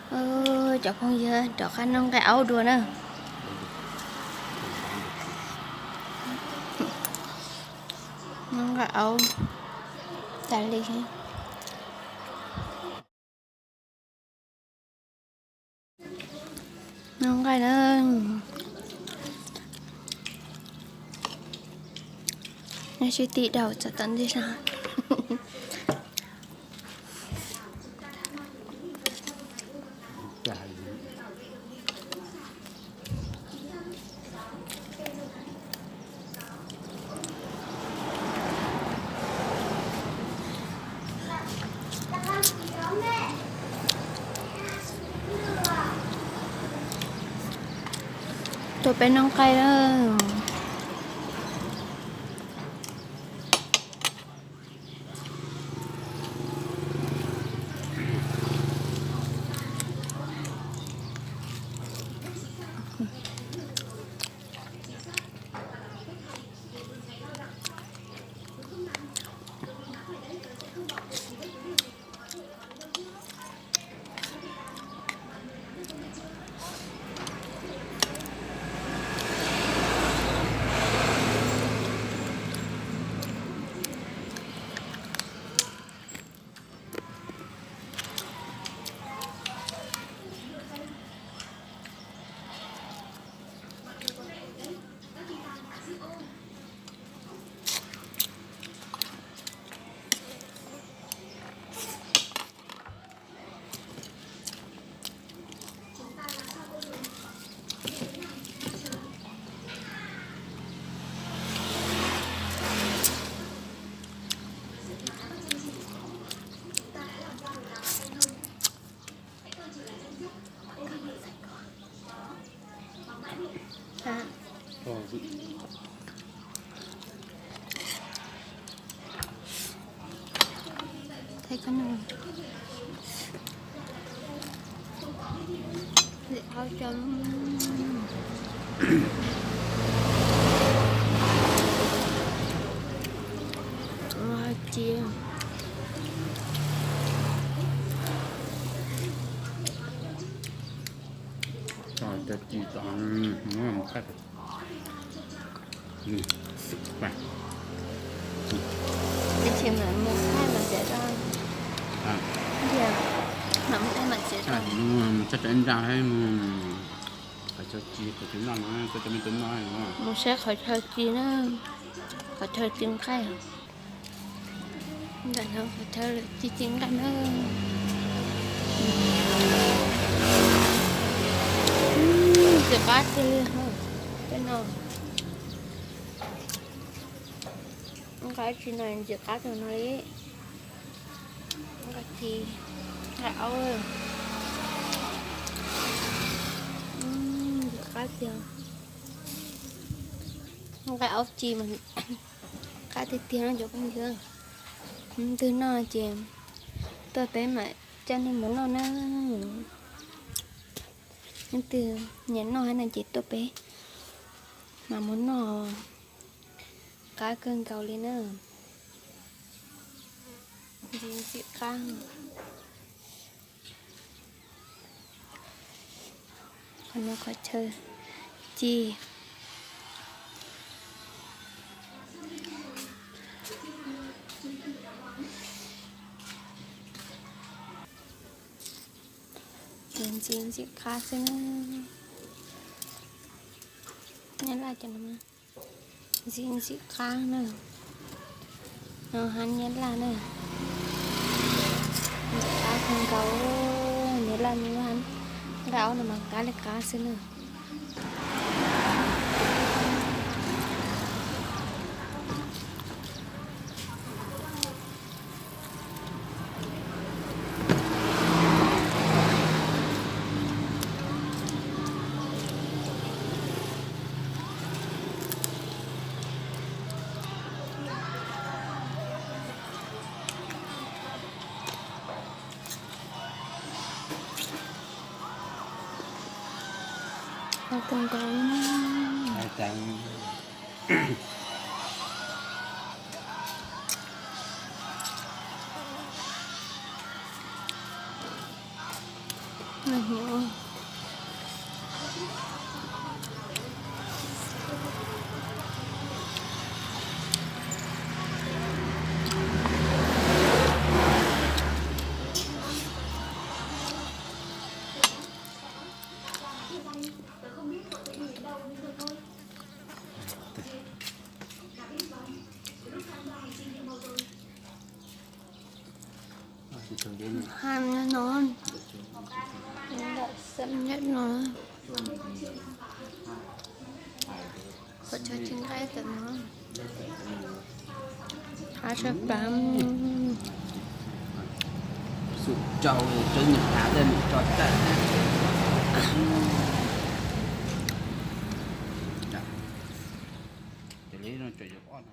Cov phooj ywg, rov qab noj nqaij aub dua na. Noj nqaij aub tas li. Noj nqaij na. Noj sib tib daus txog tom ntej na. Tuaj peb noj nqaij na. Mus saib qhov chaw ci na, qhov chaw ci nqaij. Ntawm no qhov chaw lawv ci ci nqaij na. Ntxim qab tiag li. Tej no nqaij ci no ntxim qab tag no li. Nqaij ci, nqaij aub, ntxim qab tiag. Nqaij aub ci mas qab tiag tiag no cov phooj ywg. Leej twg noj ces tuaj peb mam coj nej mus noj na. Leej twg nyiam noj no ces tuaj peb mam mus noj, qab kawg nkaus li na. Ntxim ntxim qab. Qhov no qhov chaw ci. Ces ntxim ntxim qab xwb na. Nyab Laj cov no ntxim ntxim qab na. No hab Nyab Laj na. Ntxim qab kawg nkaus. Nyab Laj, Nyab Laj, nqaij aub no mas qab li qab xwb na. Qab kawg nkaus. Hais no, ntawm xeem nyeej no, qhov chaw tsis nqaij tam no, qab sab plav. Xum rau tsob nyuam hav tej mus tso tawm na. Ces li no tseem yuav ob no.